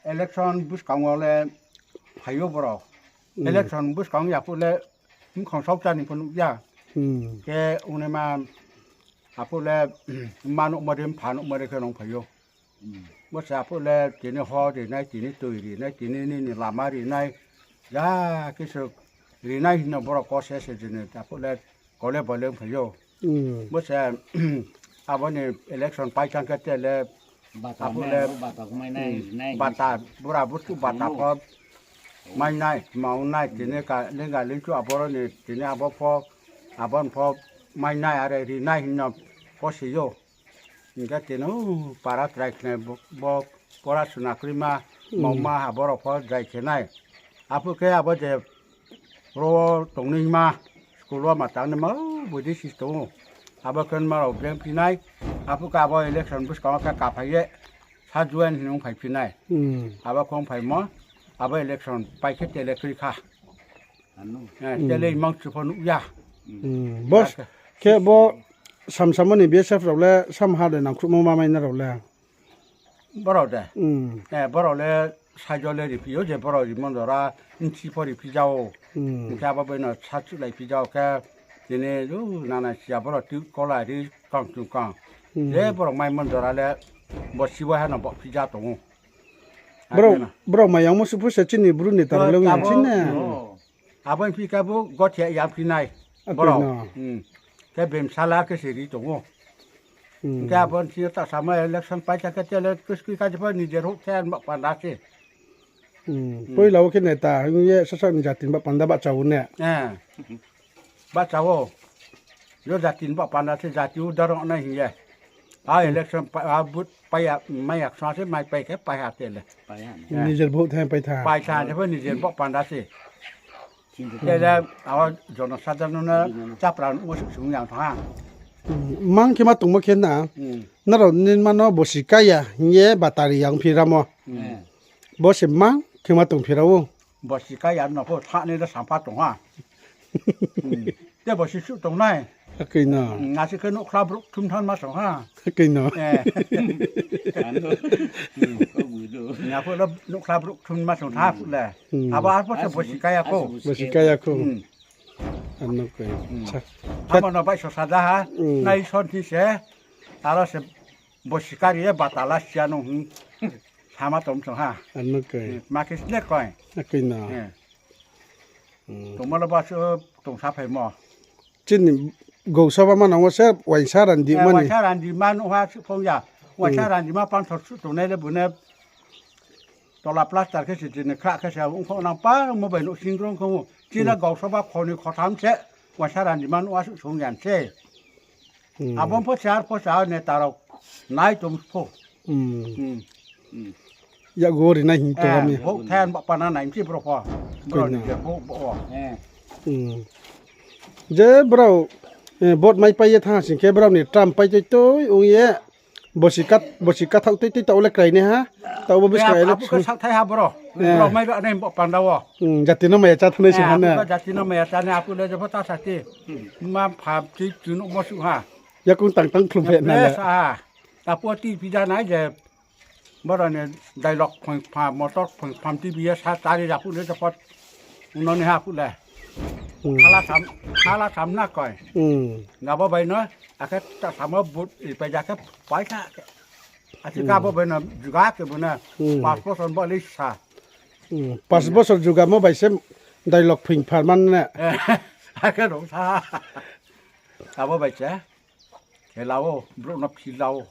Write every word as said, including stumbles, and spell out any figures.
election buskang wo le phai ou borao. Election buskang yaphuh le mkhang saokcha ni pho nuh ya. Khe ongnaima aphuh le mma nuhmo dei, mpha nuhmo dei khe nung phai ou. Bo se aphuh le tini ho rinai, tini tui rinai, tini nini lama rinai, ya khe se rinai hing no borao kose se jini aphuh le kole bole ong phai ou. Bo se abo ni election pai thanng khe te le aphuh le bata, bura burchuh bata pho mainai, ma ong nai, tini ka lingga lingchu aboro ni tini abo pho, abo ni pho mainai, are rinai hing no kose ou. Hing khe tini para trai khe bo, bo pora suna kroima, maoma aborao pho drai khe nai. Aphuh khe abo je ro wo tongnaima, school wo ma tangnaima, o, boi dei si tong ou. Abo khe nma rao breng phi nai, aphuh khe abo election buskang wo khe kaphai ye, sa join hing ong phai phi nai. Abo khe ong phaimo, abo election pai khe tele kroi kha. Tele imang chu pho nuh ya. Bo khe bo samsamo ni B S F rao le samha de nangkhruhmo ma mai na rao le. Borao de. Borao le saijo le riphi ou, je borao rimo jora nchi pho riphi ja ou. Hing khe abo bai no sachuhlai phi ja ou khe, tini nana siya borao tui kola ri kang chung kang. Je borao maimo jora le bo sibo ha no bo phi ja tong ou. Brao, brao mayangmo suh phu se chini Bru ni taro le ong ya chini. Abo phi khe bo gothe ya phi nai. Borao. Khe bemsala khe se ri tong ou. Hing khe abo ni sing yo ta samo election pai thanng khe tele kuskui kha je pho nijer houh the ni baoh panda se. Poila wo khe neta hing ye sasaoh ni jati ni baoh panda bahcha ou ne. Bahcha ou. Yo jati ni baoh panda se jati udaron nai hing ye. A election, a vote pai ya, mai ya ksong se mai pai khe pai ha tele. Nijer vote the pai tha. Pai tha je pho nijer baoh panda se. Tele abo jonosadharon no chapra nuhmo suh sung yang thanng ha. Mang khe ma tongmo khe na, nrao nini ma no bosi kaya hing ye batari yang phi ramo. Bo se mang khe ma tong phi ra ou. Bosi kaya no pho thanai le sampha tong ha. Te bosi suh tongnai. Akoi no. Nasi khe nouhkhla brouh kthum thanng ma song ha. Akoi no. Aphuh le nouhkhla brouh kthum ma song tha aphuh le. Abo arphuh se bosi kaya khou. Bosi kaya khou. Ano koi. Abo no baihso saja ha. Nai son thi se. Aro se bosi kari ye batala siya no hing. Sama tong song ha. Ano koi. Ma khe sne koi. Akoi no. Tongmo le ba suh tong saphaimo. Chini gousoba manang wo se waisa randima ni. Waisa randima nuh ha suh phong ya. Waisa randima panthor suh tongnai le bune tola plaster khe se chini khrah khe se ongkho nang pa mo bai nouhsing rong kho. Chini gousoba khoni khotham se waisa randima nuh ha suh song ya se. Abo pho se ar pho se ar neta rao nai tong pho. Yakgu ri nai hing tong mi. Vote the ni baoh panda nai mchi brao pho. Brao ni je vote bo o. Je brao vote maipai ye thanng sing khe brao ni term pai toi toi ong ye bosi kathaoh toi toi taoh le krai nai ha. Taoh bo buskang election saohthai ha brao. Brao mai ra nai baoh panda wo. Jati no maya chá thanngnai sing ha na. Jati no maya chá nai aphuh le jepho ta sati. Ma pha chi chu nuhmo suh ha. Yakoung tang tang khlum phe na le. Aphuh ti phi ja nai je. Brao ni dailok phoing pha, motor phoing pham ti bi ye sa chari aphuh le jepho. Uno ni ha aphuh le. Khala sam na koi. Gabo bai no, akhe ta samo vote ri pai ja khe pai tha khe. Achi kabo bai no juga khe bo na. Pas bosor bo le sa. Pas bosor jugamo bai se dailok phoing pha man na. Akhe rung sa. Abo bai se. Khela wo, brouh no phila wo.